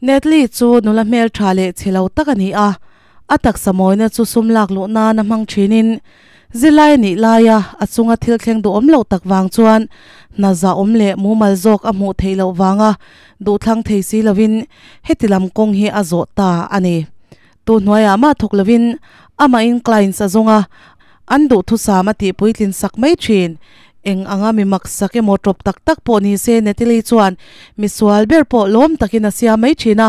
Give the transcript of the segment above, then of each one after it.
Natalie chu nula hmeltha leh chhe lo tak a ni a, a taksa mawina chu sum lak luh nana hmang thinin zirlai a nih laia a chunga thil thleng duhawm loh tak vang chuan hna zahawm leh mumal zawk a hmuh theih loh vanga duhthlang thei si lovin heti lam kawng hi a zawh ta a ni. Tu hnuaiah mah thawk lovin amahin clients a zawng a, an duhthusam a tih puitlin sak mai thin. Eng anga mi mak sak emaw tawp tak tak pawh ni se Natalie chuan misual ber pawh lawm takin a siam mai thin a.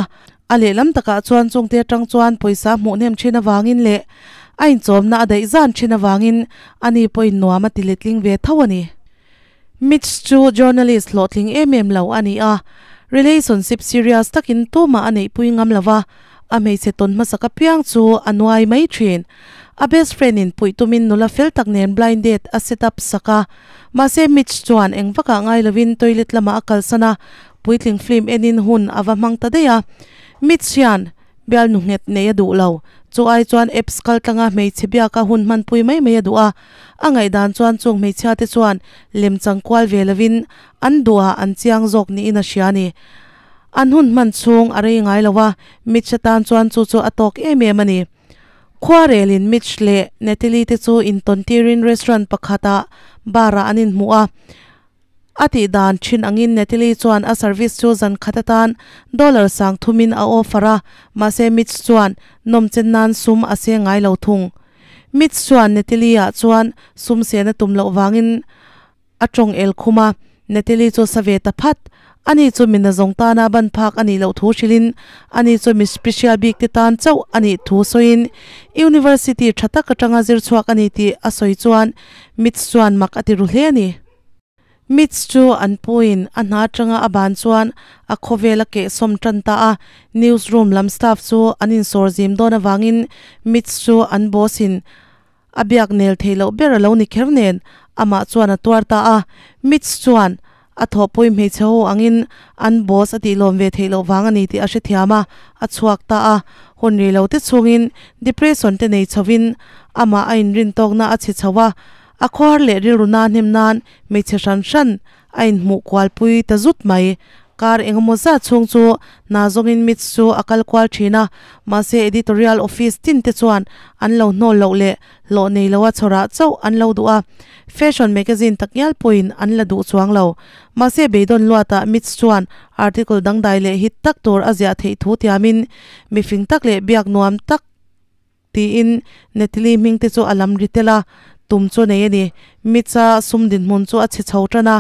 A lehlam takah chuan chungte atang chuan pawisa hmuh hnem thin avangin leh a inchawmna a daih zan thin avangin ani pawhin nuam a ti letling ve tho a ni. Mitch chu journalist hlawhtling em em lo a ni a, relationship serious takin tumah a neihpui ngam lo va, a hmeichhe tawn hmasak apiang chu a nuai mai thin. A best friend in puih tumin nula fel tak nen blind date a set up sak a, mahse Mitch chuan eng vakah ngai lovin toilet lamah a kalsan a, puitling film enin hun a va hmang ta daih a. Mitch hian Bialnu nghet nei a duh lo. Chu ai chuan apps kal tlanga hmeichhe biaka hun hmanpui mai mai a duh a. A ngaihdan chuan chung hmeichhia te chuan lemchang kual ve lovin an duhah an chiang zawk niin a hria a ni. An hun hman chhung a rei ngai lo a, Mitch atan chuan chu chu a tawk em em a ni. Khuarelin Mitch leh Natalie te chu intawn tirin restaurant pakhatah bar ah an inhmuh a. A tih dan thin angin Natalie chuan a service chu zan khat atan dollar sang thumin a offer a, mahse Mitch chuan nawmchen nan sum a seng ngai lo thung. Mitch chuan Natalie ah chuan sum sen a tum loh vangin a tawng el khum a, Natalie chu sa ve ta phat. Ani chu mi nazawng tana ban phak a nih loh thu hrilhin ani chu mi special bik te tan chauh a nih thu sawiin University tha tak atanga zir chhuak a ni tih a sawi chuan Mitch chuan mak a ti ru hle a ni. Mitch chu an puiin a hna atanga a ban chuan a khawvel a kehsawm tan ta a, newsroom lam staff chu an insawr zim dawn avangin Mitch chu an boss in a biak nel theih loh ber a lo ni kher nen amah chuan a tuar ta a. Mitch chuan a thawhpui hmeichhe ho angin an boss a tih lawm ve theih loh vang a ni tih a hrethiam a, a chhuak ta a. Hun rei lo te chhungin depression te nei chhovin amah a inrintawkna a chhe chho a, A khuar leh rilru na hnem nan hmeichhe hran hran a inhmuh kualpui ta zut mai. Kar engemaw zat chhung chu hna zawngin Mitch chu a kal kual thin a, mahse editorial office tin te chuan an lo hnawl loh leh hlawh nei loa chhawrah chauh an lo duh a, fashion magazine takngial pawhin an la duh chuang lo. Mahse beidawn luatah Mitch chuan article dangdai leh hit tak tur a ziah theih thu tiamin mifing tak leh biak nuam tak Tiin Natalie hming te chu a lam ri tel a, tum chu a nei a ni. Mitch-a sum dinhmun chu a chhe chho tan a,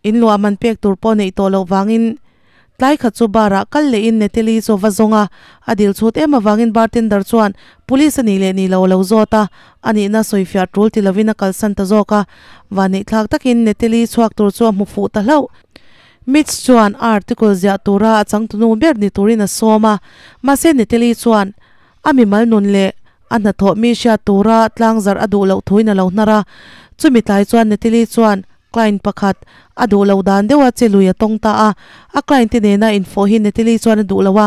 in luah man pek tur pawh neih tawh loh vangin tlai khat chu bar ah kal lehin Natalie chu a va zawng a, a dil chhut em avangin bartender chuan police a nih leh nih loh a lo zawt a, a nihna sawifiah tul ti lovin a kalsan ta zawk a, vanneihthlak takin Natalie chhuak tur chu a hmu fuh ta hlauh. Mitch chuan a article ziah tura a changtunu ber ni turin a sawm a, mahse Natalie chuan A mimal nun leh a hnathawh mi hriat tura tlangzarh a duh loh thuin a lo hnar a. Chumi tlai chuan Natalie chuan client pakhat a duh loh dan deuha che lui a tawng ta a. A client te nena infawh hi Natalie chuan a duh lo a.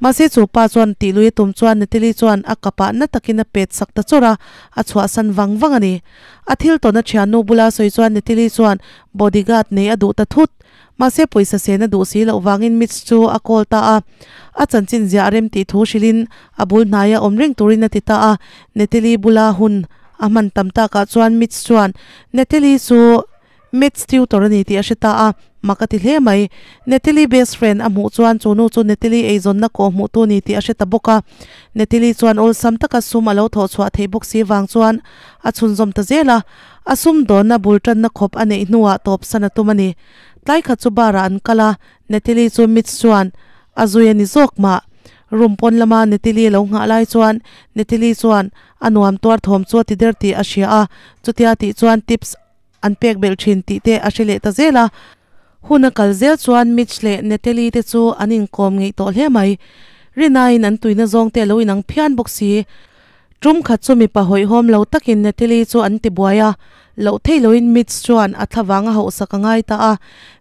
Mahse chu pa chuan tih lui a tum chuan Natalie chuan a kapah na takin a pet sak ta chawrh a, a chhuahsan vang vang a ni. A thil tawn a thiannu bula sawi chuan Natalie chuan bodyguard nei a duh ta thut. Mahse pawisa sen a duh si loh vangin Mitch chu a call ta a, a chanchin ziah a rem tih thu hrilhin a bul hnaia awm reng turin a ti ta a. Natalie bula hun a hman tam takah chuan Mitch chuan Natalie chu Maths tutor a ni tih a hre ta a, mak a ti hle mai. Natalie best friend a hmuh chuan chu nu chu Natalie eizawnna kawh hmuhtu a ni tih a hre ta bawk a. Natalie chuan awlsam taka sum a lo thawh chhuah theih bawk si vang chuan a chhunzawm ta zel a. A sumdawnna bul tanna khawp a neih hnuah tawpsan a tum a ni. Tlai khat chu bar ah an kal a, Natalie chu Mitch chuan a zui a ni zawk mah. Room pawn lama Natalie lo nghah lai chuan Natalie chuan a nuam tuar thawm chu a ti der tih a hria a, chutia tih chuan tips an pek belh thin tih te a hre leh ta zel a. Hun a kal zel chuan Mitch leh Natalie te chu an inkawm ngeih tawh hle mai. Rinaiin an tuina zawng te a lo inang phian bawk si. Tum khat chu mipa hawihhawm lo takin Natalie chu an ti buai a, loh theih loin Mitch chuan a thlavang a hauhsak a ngai ta a.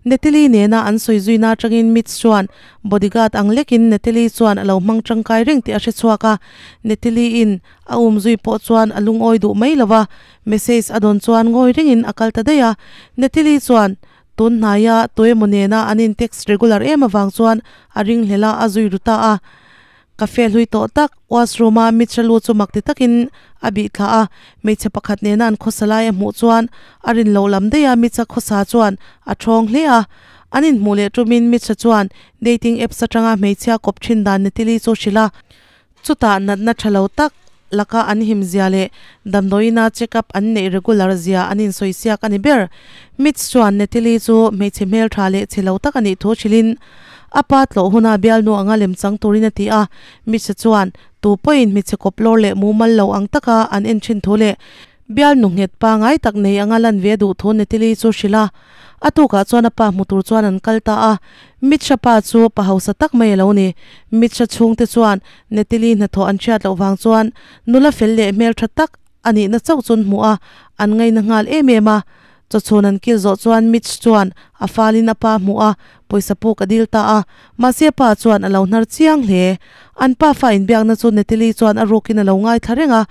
Natalie nena an sawi zuina atangin Mitch chuan bodyguard ang lekin Natalie chuan a lo hmang tangkai reng tih a hre chhuak a. Natalie in a um zui pawh chuan a lungawi duh mai lo va, message a dawn chuan ngawi rengin a kal ta daih a. Natalie chuan. Tun hnaia tuemaw nena an in text regular em avang chuan a ringhlel a, a zui ru ta a. Cafe hlui tawh tak washroom a Mitch-a lu chu mak ti takin a bih thla a, hmeichhe pakhat nena an khawsa lai a hmuh chuan a rin loh lam daih a Mitch-a khawsa chuan a thawng hle a. An inhmuh leh tumin Mitch-a chuan dating apps atanga hmeichhia kawp thin dan Natalie chu hrilh a. Chutah natna tha lo tak laka an him zia leh damdawiina check up an neih regular zia an insawi siak a ni ber. Mitch chuan Natalie chu hmeichhe hmeltha leh chhe lo tak a nih thu hrilhin a pa tlawh huna bialnu anga lemchang turin a ti a. Mitch-a chuan tu pawhin hmeichhe kawp lawr leh mumal lo ang taka an en thin thu leh bialnu nghet pangai tak nei anga lan ve duh thu Natalie chu hrilh a. A tukah chuan a pa hmu tur chuan an kal ta a. Mitcha pa chu pa hausa tak mai a lo ni. Mitcha chhungte chuan Natalie hnathawh an hriat loh vang chuan nula fel leh hmeltha tak a nihna chauh chu an hmu a, an ngaina nghal em em a. Chawchhun an kil zawh chuan Mitch chuan a falin a pa hmuh a, pawisa puk a dil ta a. Mahse a pa chuan a lo hnar chiang hle. An pa fa inbiakna chu Natalie chuan a rukin a lo ngaithla reng a.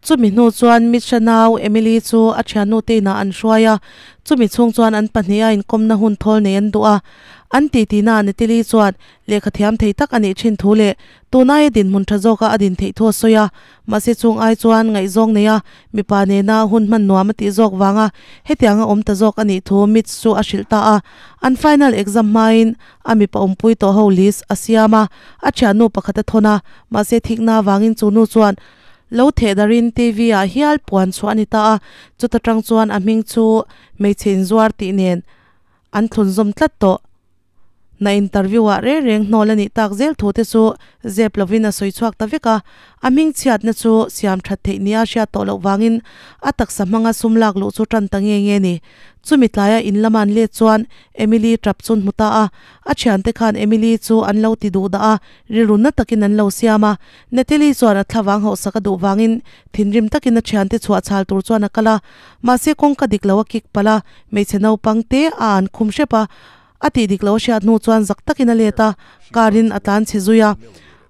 Chumi hnu chuan Mitcha nau Emily chu a thiannu te inah an hruai a, chumi chhung chuan an pahniha inkawmna hun thawl nei an duh a. An titi-na Natalie chuan lehkha thiam thei tak a nih thin thu leh tun aia dinhmun tha zawka a din theih thu a sawi a, mahse chung ai chuan ngaihzawng neia mipa nena hun hman nuam a tih zawk vanga hetianga awm ta zawk a nih thu Mitch chu a hrilh ta a. An final exam hmain a mipa awmpui tawh ho list a siam a, a thiannu pakhat a thawn a, mahse thikna avangin chu nu chuan Lo theh darin TV ah hial puan chhuah a ni ta a, chuta tang chuan a hming chu hmeichhe inzuar tih nen an thlun zawm tlat tawh. Na interview ah reng reng hnawl a nih tak zel thu te chu zep lovin a sawi chhuak ta vek a, a hming chhiatna chu siam that theih nia hriat tawh loh vangin a taksa hmanga sum lak luh chu tan ta nge nge ni. Chumi tlaia in lama an let chuan Emily tap chu an hmu ta a, a thiante khan Emily chu an lo ti duh dah a, rilru na takin an lo siam a. Natalie chuan a thlavang hauhsak a duh vangin thinrim takin a thiante chhuah chhal tur chuan a kal a, mahse kawngka dik lo a kik palh a, hmeichhe naupang te a an khum hrep a, a tih dik lo a hriat hnu chuan zak takin a let a, car in a tlan chhe zui a.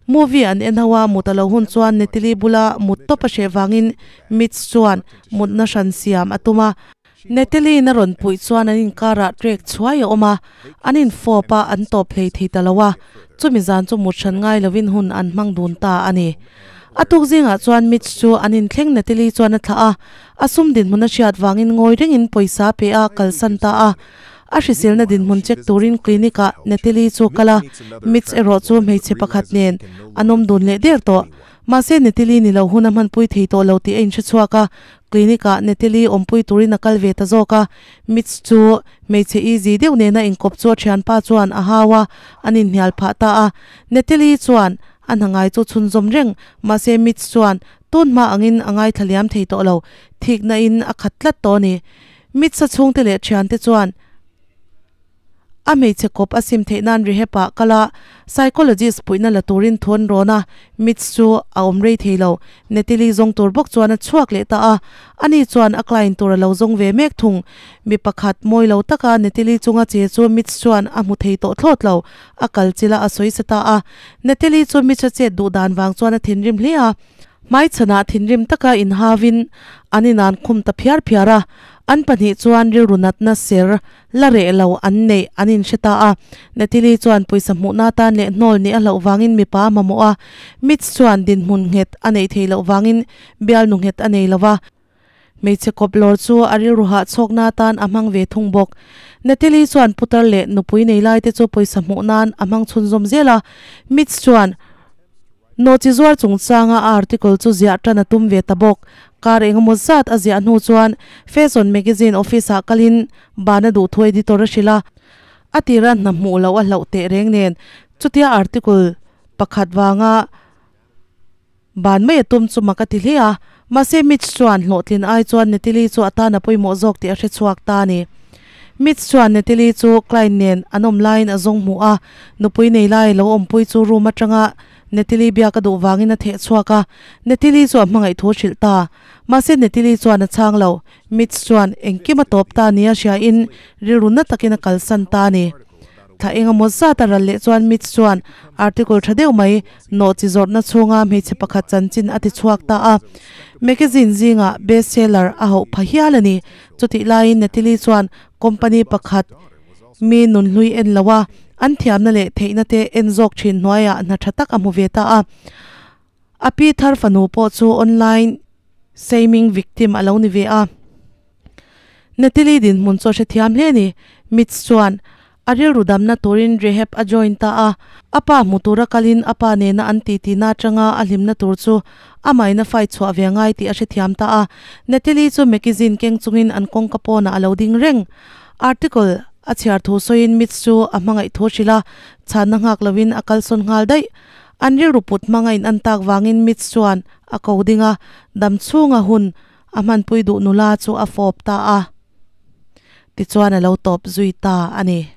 Movie an en ho a, mut a lo hun chuan Natalie bula mut tawp a hreh vangin Mitch chuan mutna hran siam a tum a. Natalie-in a rawn puih chuan an inkarah trek chhuai a awm a, an infawp a, an tawp hlei thei ta lo a, chumi zan chu mut hran ngai lovin hun an hmang dun ta a ni. A tuk zingah chuan Mitch chu an inthleng Natalie chuan a thlah a, a sum dinhmun a hriat vangin ngawi rengin pawisa pe a kalsan ta a. A hriselna dinhmun check turin clinic-ah Natalie chu a kal a, Mitch erawh chu hmeichhe pakhat nen an awm dun leh der tawh. Mahse Natalie ni lo hun a hmanpui thei tawh lo tih a inhre chhuak a, Clinic ah Natalie awmpui turin a kal ve ta zawk a, Mitch chu hmeichhe easy deuh nena inkawp chu a thianpa chuan a hau a, an inhnial phah ta a. Natalie chuan a hna ngai chu chhunzawm reng, mahse Mitch chuan tun hma angin a ngaithla liam thei tawh lo, thikna in a khat tlat tawh a ni. Mitch-a chhungte leh thiante chuan. A hmeichhe kawp a sim theih nan rehab ah kal a, psychologist puihna la turin thu an rawn a, Mitch chu a awm rei thei lo. Natalie zawng tur bawk chuan a chhuak leh ta a, ani chuan a client tur a lo zawng ve mek thung. Mi pakhat mawi lo taka Natalie chunga che chu Mitch chuan a hmu thei tawh thlawt lo, a kal chila a sawi sa ta a. Natalie chu Mitch a chet duh dan vang chuan a thinrim hle a. Hmaichhanah thinrim taka inhavin an inan khum ta phiar phiar a, an pahnih chuan rilru natna ser la reh lo an neih an inhre ta a. Natalie chuan pawisa hmuhna atan leh hnawl nih a hlauh vangin mipa a mamawh a, Mitch chuan dinhmun nghet a neih theih loh vangin bialnu nghet a nei lo va. Hmeichhe kawp lawr chu a rilru hahchhawkna atan a hmang ve thung bawk. Natalie chuan putar leh nupui nei lai te chu pawisa hmuh nan a hmang chhunzawm zel a, Mitch chuan Nawhchi zuar chungchanga a article chu ziah tan a tum ve ta bawk. Kar engemaw zat a ziah hnu chuan Fashion magazine office ah kalin bana duh thu editor a hrilh a. A tira hna hmuh loh a hlauh teh reng nen chutia article pakhat vanga ban mai a tum chu mak a ti hle a. Mahse Mitch chuan hlawhtlin ai chuan Natalie chu a tan a pawimawh zawk tih a hre chhuak ta a ni. Mitch chuan Natalie chu Klein nen an awm laiin a zawng hmuh a, nupui nei lai lo awmpui chu room atanga Natalie biak a duh vangin a theh chhuak a, Natalie chu a hmangaih thu a hrilh ta. Mahse Natalie chuan a chhang lo, Mitch chuan engkim a tawp ta nia hriain rilru na takin a kalsan ta a ni. Thla engemaw zat a ral leh chuan Mitch chuan article tha deuh mai nawhchi zawrhna chhunga hmeichhe pakhat chanchin a ti chhuak ta a. Magazine zingah best seller a hauh pha hial a ni. Chutih laiin Natalie chuan company pakhat mi nunhlui en lo a, an thiamna leh theihna te en zawk thin hnuaiah hna tha tak a hmu ve ta a. A pi thar fanu pawh chu online shaming victim a lo ni ve a. Natalie dinhmun chu a hrethiam hle a ni. Mitch chuan a rilru damna turin rehab a join ta a. A pa hmu tura kalin a pa nena an titi-na atanga a hlimna tur chu amahin a fight chhuah ve a ngai tih a hrethiam ta a. Natalie chu magazine keng chungin an kawngka pawnah a lo ding reng. Article a chhiar thu sawiin Mitch chu a hmangaih thu hrilh a, chhanna nghak loin a kalsawn nghal daih. An rilru put hmanga in an tak vangin Mitch chuan a ko ding a, dam chhunga hun a hmanpui duh nula chu a fawp ta a. Tichuan a lo tawp zui ta a ni.